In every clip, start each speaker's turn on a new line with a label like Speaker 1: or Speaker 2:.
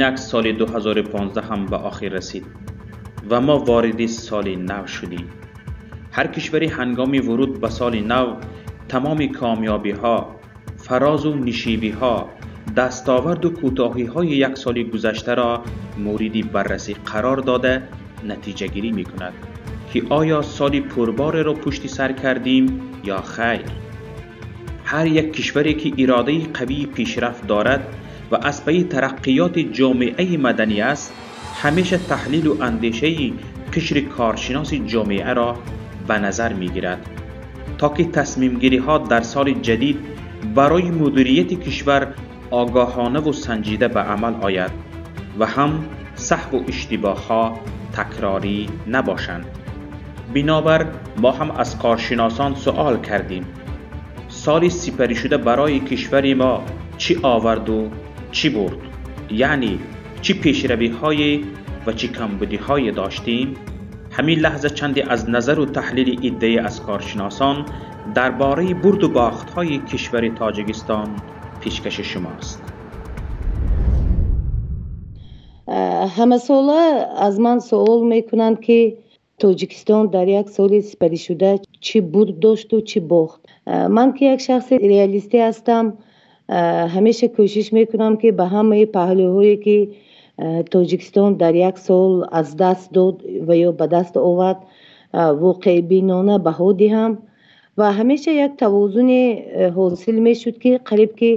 Speaker 1: Инак соли 2015 هم به آخر رسید و ما وارد سال نو شدیم. هر کشوری هنگام ورود به سال نو تمام کامیابی ها، فراز و نشیبی ها، دستاورد و کوتاهی های یک سال گذشته را مورد بررسی قرار داده نتیجه گیری می کند که آیا سال پربار را پشت سر کردیم یا خیر. هر یک کشوری که اراده قوی پیشرفت دارد و از پی ترقیات جامعه مدنی است، همیشه تحلیل و اندیشه قشر کارشناس جامعه را به نظر می گیرد تا که تصمیم گیری ها در سال جدید برای مدیریت کشور آگاهانه و سنجیده به عمل آید و هم سهو و اشتباه ها تکراری نباشند. بنابر ما هم از کارشناسان سوال کردیم سال سپری شده برای کشور ما چی آورد و چی برد، یعنی چی پیشروی های و چی کمبودی های داشتیم. همین لحظه چندی از نظر و تحلیل عده‌ای از کارشناسان درباره برد و باخت های کشور تاجیکستان پیشکش شماست.
Speaker 2: همه ساله از من سوال میکنند که тоҷикистон дар як соли сипаришуда чӣ бурд дошту чӣ бохт. Ман ки як шахси реалистӣ ҳастам, ҳамеша кӯшиш мекунам, ки ба ҳамаи паҳлӯҳое ки Тоҷикистон дар як сол аз даст дод ва ё ба даст овард, воқеъбинона баҳо диҳам ва ҳамеша як тавозуне ҳосил мешуд, ки қариб ки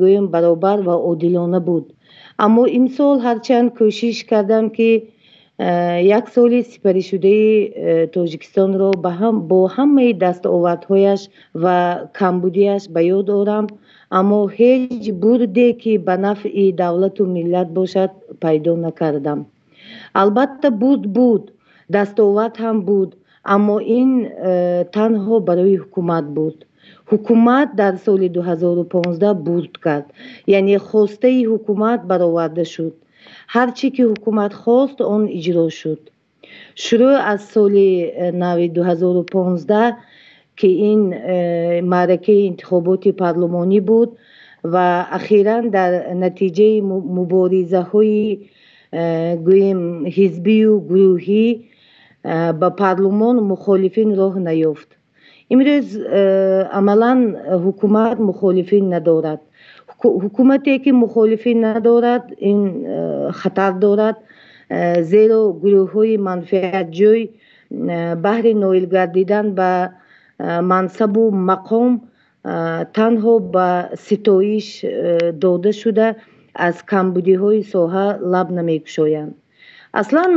Speaker 2: гӯем баробар ва одилона буд. Аммо имсол ҳарчанд кӯшиш кардам, ки як соли сипаришудаи Тоҷикистонро бо ҳамаи дастовардҳояш ва камбудиаш ба ёд орам, аммо ҳеҷ бурде ки ба нафъи давлату миллат бошад, пайдо накардам. Албатта, бурд буд, дастовард ҳам буд, аммо ин танҳо барои ҳукумат буд. Ҳукумат дар соли 2015 бурд кард, яъне хостаи ҳукумат бароварда шуд. Ҳар чӣ ки ҳукумат хост, он иҷро шуд. Шурӯъ аз соли нави 2015, ки ин маъракаи интихоботи парлумонӣ буд ва ахиран дар натиҷаи муборизаҳои гӯем ҳизбию гурӯҳӣ ба парлумон мухолифин роҳ наёфт. Имрӯз амалан ҳукумат мухолифин надорад. Ҳукумате ки мухолифин надорад, ин хатар дорад, зеро гурӯҳҳои манфиатҷӯй баҳри ноил гардидан ба мансабу мақом танҳо ба ситоиш дода шуда аз камбудиҳои соҳа лаб намекушоянд. Аслан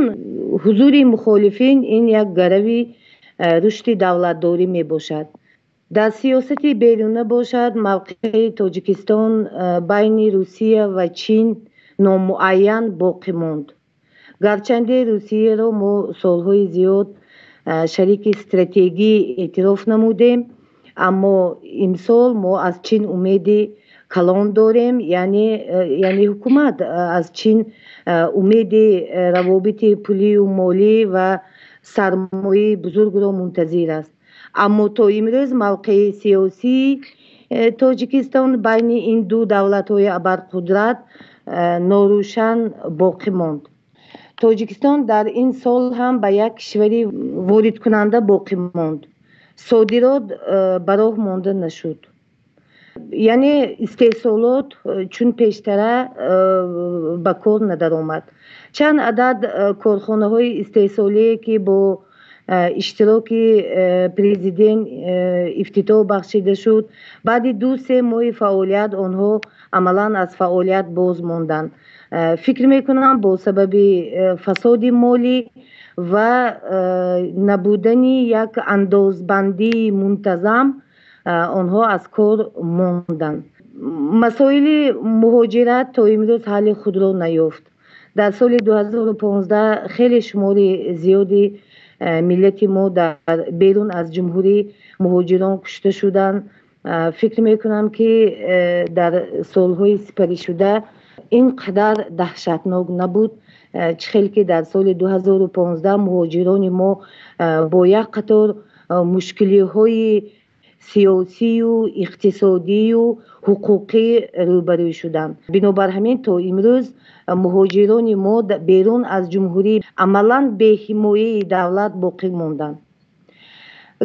Speaker 2: ҳузури мухолифин ин як гарави рушди давлатдорӣ мебошад. Дар сиёсати беруна бошад, мавқеи Тоҷикистон байни Русия ва Чин номуайян боқӣ монд. Гарчанде Русияро мо солҳои зиёд шарики стратегӣ эътироф намудем, аммо имсол мо аз Чин умеди калон дорем, яъне ҳукумат аз Чин умеди равобити пулию молӣ ва сармояи бузургро мунтазир аст. Аммо то имрӯз мавқеи сиёсии Тоҷикистон байни ин ду давлатҳои абарқудрат норӯшан боқӣ монд. Тоҷикистон дар ин сол ҳам ба як кишвари воридкунанда боқӣ монд. Содирот ба роҳ монда нашуд, яъне истеҳсолот чун пештара ба кор надаромад. Чанд адад корхонаҳои истеҳсолие ки бо иштироки президент ифтитоҳ бахшида шуд, баъди 2-3 моҳи фаъолият онҳо амалан аз фаъолият боз монданд. Фикр мекунам, бо сабаби фасоди молӣ ва набудани як андозбандии мунтазам онҳо аз кор монданд. Масоили муҳоҷират то имрӯз ҳалли худро наёфт. Дар соли 2015 хеле шумори зиёди миллати мо дар берун аз ҷумҳурӣ муҳоҷирон кушта шуданд. Фикр мекунам, ки дар солҳои сипаришуда ин қадар даҳшатнок набуд, чӣ хел ки дар соли 2015 муҳоҷирони мо бо як қатор мушкилиҳои Сиёсию, иқтисодию, ҳуқуқӣ рӯбарӯ шуданд. Бинобар ҳамин то имрӯз муҳоҷирони мо берун аз ҷумҳурӣ амалан беҳимояи давлат боқӣ монданд.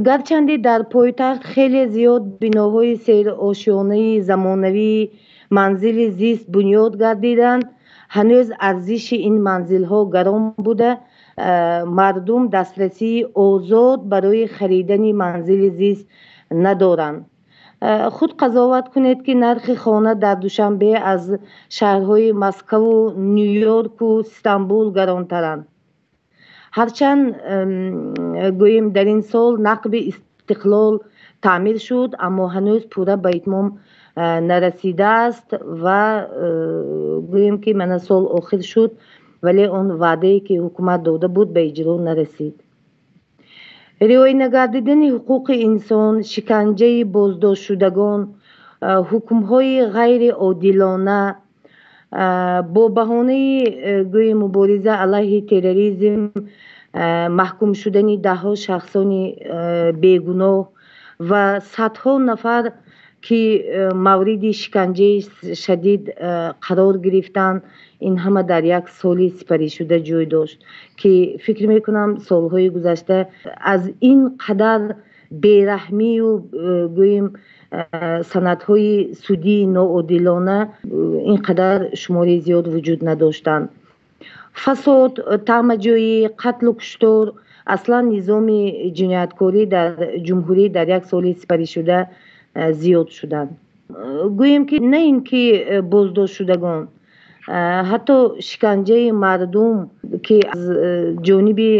Speaker 2: Гарчанде дар пойтахт хеле зиёд биноҳои серошёнаи замонавии манзили зист бунёд гардиданд, ҳанӯз арзиши ин манзилҳо гарон буда, мардум дастрасии озод барои харидани манзили зист надоранд. Худ қазоват кунед, ки нархи хона дар Душанбе аз шаҳрҳои Москаву Ню-Йорку Истанбул гаронтаранд. Ҳарчанд, гӯем, дар ин сол нақби Истиқлол таъмир шуд, аммо ҳанӯз пурра ба итмом нарасидааст ва, гӯем, ки мана сол охир шуд, вале он ваъдае, ки ҳукумат дода буд, ба иҷро нарасид. Риоя нагардидани ҳуқуқи инсон, шиканҷаи боздоштшудагон, ҳукмҳои ғайриодилона бо баҳонаи, гӯем, мубориза алайҳи терроризм, маҳкум шудани даҳҳо шахсони бегуноҳ ва садҳо нафар, ки мавриди шиканҷаи шадид қарор гирифтанд, ин ҳама дар як соли сипаришуда ҷой дошт, ки фикр мекунам, солҳои гузашта аз ин қадар бераҳмию, гӯем, санадҳои судии ноодилона ин қадар шумори зиёд вуҷуд надоштанд. Фасод, таъмаҷӯӣ, қатлу куштор, аслан низоми ҷинояткорӣ дар ҷумҳурӣ дар як соли сипаришуда зиёд шуданд. Гӯем, ки на ин ки боздоштшудагон, ҳатто шиканҷаи мардум, ки аз ҷониби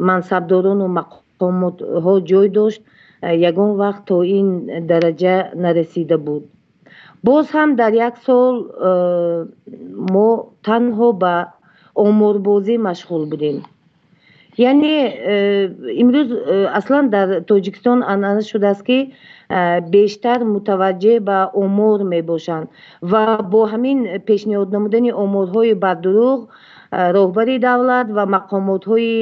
Speaker 2: мансабдорону мақомотҳо ҷой дошт, ягон вақт то ин дараҷа нарасида буд. Боз ҳам дар як сол мо танҳо ба оморбозӣ машғул будем. Яъне имрӯз аслан дар Тоҷикистон анъана шудааст, ки бештар мутаваҷҷеҳ ба омор мебошанд ва бо ҳамин пешниҳод намудани оморҳои бардурӯғ роҳбари давлат ва мақомотҳои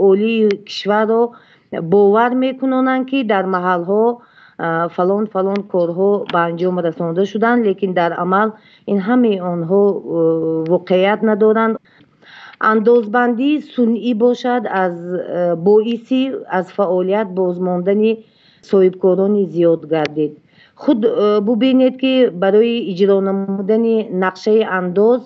Speaker 2: олии кишварро бовар мекунонанд, ки дар маҳалҳо фалон фалон корҳо ба анҷом расонда шуданд, лекин дар амал ин ҳамаи онҳо воқеият надоранд. Андозбандии сунъӣ бошад, аз боиси аз фаъолият бозмондани соҳибкорони зиёд гардид. Худ бубинед, ки барои иҷро намудани нақшаи андоз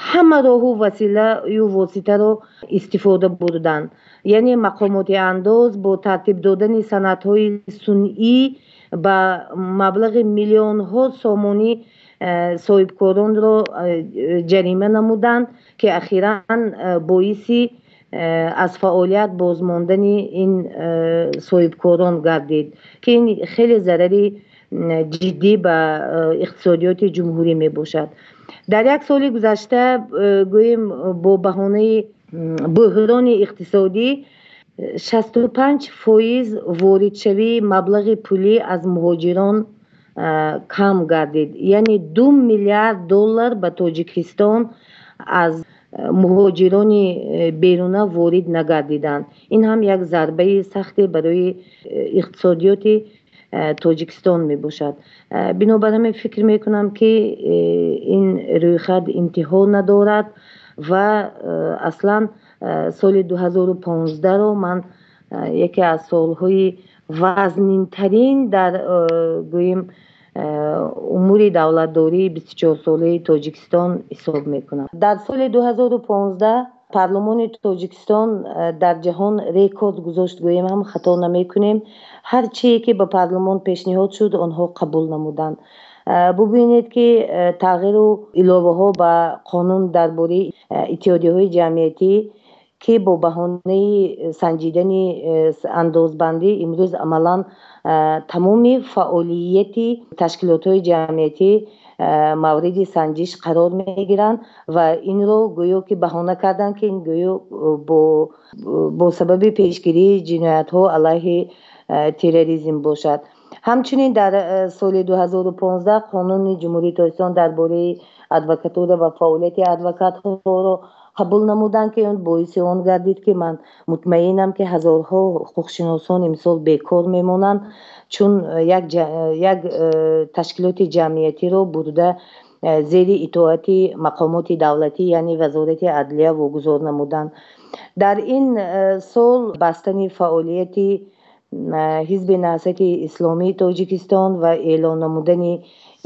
Speaker 2: ҳама роҳу василаю воситаро истифода бурданд. Яъне мақомоти андоз бо тартиб додани санадҳои сунъӣ ба маблағи миллионҳо сомонӣ соҳибкоронро ҷарима намуданд, ки ахиран боиси аз фаъолият бозмондани ин соҳибкорон гардид, ки ин хеле зарари ҷиддӣ ба иқтисодиёти ҷумҳурӣ мебошад. Дар як соли гузашта, гӯем, бо баҳонаи буҳрони иқтисодӣ 65% воридшавии маблағи пулӣ аз муҳоҷирон кам гардид. Яъне 2 миллиард доллар ба Тоҷикистон аз муҳоҷирони беруна ворид нагардиданд. Ин ҳам як зарбаи сахте барои иқтисодиёти Тоҷикистон мебошад. Бинобар ҳамин фикр мекунам, ки ин рӯйхат интиҳо надорад ва аслан соли 2015-ро ман яке аз солҳои вазнинтарин дар, гӯем, умури давлатдории 24-солаи Тоҷикистон ҳисоб мекунам. Дар соли 2015 парлумони Тоҷикистон дар ҷаҳон рекорд гузошт, гӯем ҳам хато намекунем. Ҳар чие ки ба парлумон пешниҳод шуд, онҳо қабул намуданд. Бубинед, ки тағйиру иловаҳо ба қонун дар бораи иттиҳодияҳои ҷамъиятӣ, ки бо баҳонаи санҷидани андозбандӣ имрӯз амалан тамоми фаъолияти ташкилотҳои ҷамъиятӣ мавриди санҷиш қарор мегиранд ва инро гӯё ки баҳона карданд, ки ин гӯё бо сабаби пешгирии ҷиноятҳо алайҳи терроризм бошад. Ҳамчунин дар соли 2015 қонуни Ҷумҳурии Тоҷикистон дар бораи адвокатура ва фаъолияти адвокатҳоро Қабул намуданд, ки он боиси он гардид, ки ман мутмаинам, ки ҳазорҳо ҳуқуқшиносон имсол бекор мемонанд, чун як ташкилоти ҷамъиятиро бурда зери итоати мақомоти давлатӣ, яъне Вазорати адлия вогузор намуданд. Дар ин сол бастани фаъолияти Ҳизби Наҳзати Исломии Тоҷикистон ва эълон намудани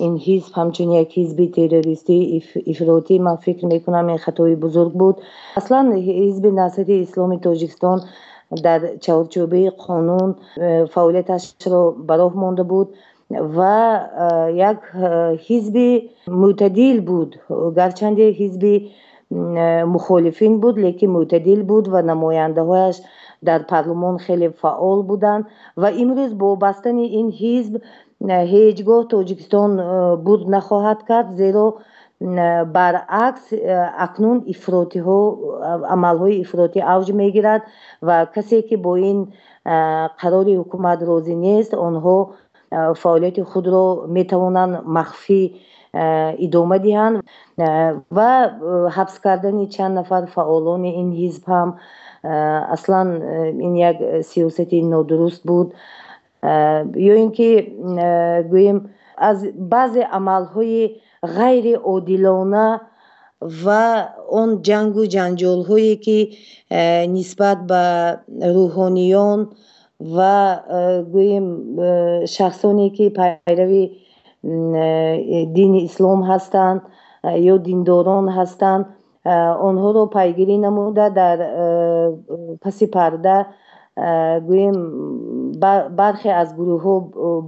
Speaker 2: ин ҳизб ҳамчун як ҳизби террористӣ, ифротӣ, ман фикр мекунам, ин хатои бузург буд. Аслан Ҳизби Наҳзати Исломии Тоҷикистон дар чаҳорчӯбаи қонун фаъолияташро ба роҳ монда буд ва як ҳизби мӯътадил буд. Гарчанде ҳизби мухолифин буд, лекин мӯътадил буд ва намояндаҳояш дар парлумон хеле фаъол буданд. Ва имрӯз бо бастани ин ҳизб ҳеҷ гоҳ Тоҷикистон бурд нахоҳад кард, зеро баръакс акнун ифротиҳо, амалҳои ифротӣ авҷ мегирад ва касе ки бо ин қарори ҳукумат розӣ нест, онҳо фаъолияти худро метавонанд махфӣ идома диҳанд. Ва ҳабс кардани чанд нафар фаъолони ин ҳизб ҳам аслан ин як сиёсати нодуруст буд. Ё ин ки гӯем, аз баъзе амалҳои ғайриодилона ва он ҷангу ҷанҷолҳое ки нисбат ба рӯҳониён ва гӯем, шахсоне ки пайрави дини ислом ҳастанд ё диндорон ҳастанд, онҳоро пайгирӣ намуда, дар паси парда, гӯем, бархе аз гурӯҳҳо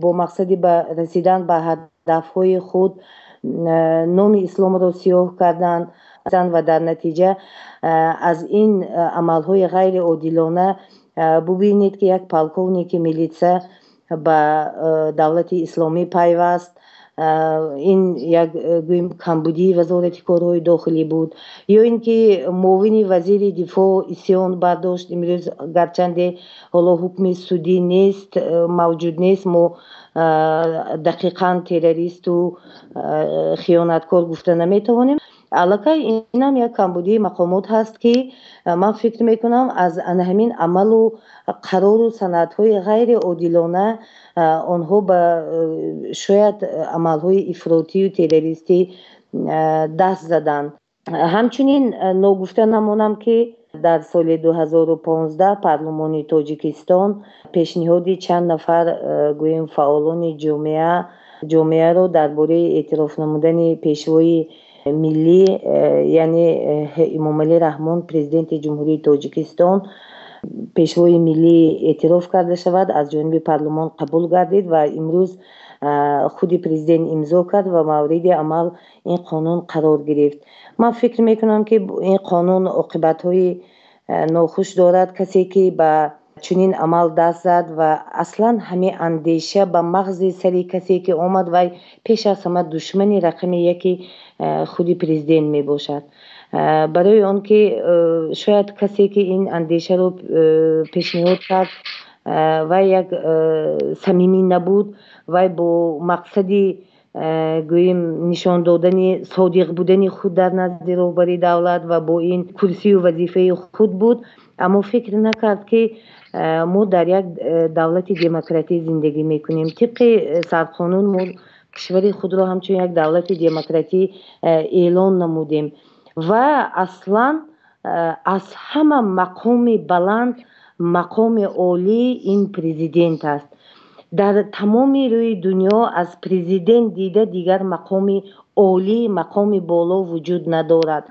Speaker 2: бо мақсади ба расидан ба ҳадафҳои худ номи исломро сиёҳ карданд ва дар натиҷа аз ин амалҳои ғайриодилона бубинед, ки як полковники милитсия ба Давлати Исломӣ пайваст. Ин як, гӯем, камбудии Вазорати корҳои дохилӣ буд. Ё ин ки муовини вазири дифоъ исён бардошт. Имрӯз гарчанде ҳоло ҳукми судӣ нест, мавҷуд нест, мо дақиқан террористу хиёнаткор гуфта наметавонем. Аллакай инам як камбудии мақомот ҳаст, ки ман фикр мекунам, аз ана ҳамин амалу қарору санадҳои ғайриодилона онҳо ба шояд амалҳои ифротию террористӣ даст заданд. Ҳамчунин ногуфта намонам, ки дар соли 2015 парлумони Тоҷикистон пешниҳоди чанд нафар, гӯем, фаъолони ҷомеаро дар бораи эътироф намудани пешвои миллӣ, яъне Эмомалӣ Раҳмон, президенти Ҷумҳурии Тоҷикистон, пешвои миллӣ эътироф карда шавад, аз ҷониби парлумон қабул гардид ва имрӯз худи президент имзо кард ва мавриди амал ин қонун қарор гирифт. Ман фикр мекунам, ки ин қонун оқибатҳои нохуш дорад. Касе ки ба чунин амал даст зад ва аслан ҳамин андеша ба мағзи сари касе ки омад, вай пеш аз ҳама душмани рақами яки худи президент мебошад. Барои он ки шояд касе ки ин андешаро пешниҳод кард, вай як самимӣ набуд, вай бо мақсади, гӯем, нишон додани содиқ будани худ дар назди роҳбари давлат ва бо ин курсию вазифаи худ буд, аммо фикр накард, ки мо дар як давлати демократӣ зиндагӣ мекунем. Тибқи сарқонун мо кишвари худро ҳамчун як давлати демократӣ эълон намудем ва аслан аз ҳама мақоми баланд, мақоми олӣ ин президент аст. Дар тамоми рӯи дунё аз президент дида дигар мақоми олӣ, мақоми боло вуҷуд надорад.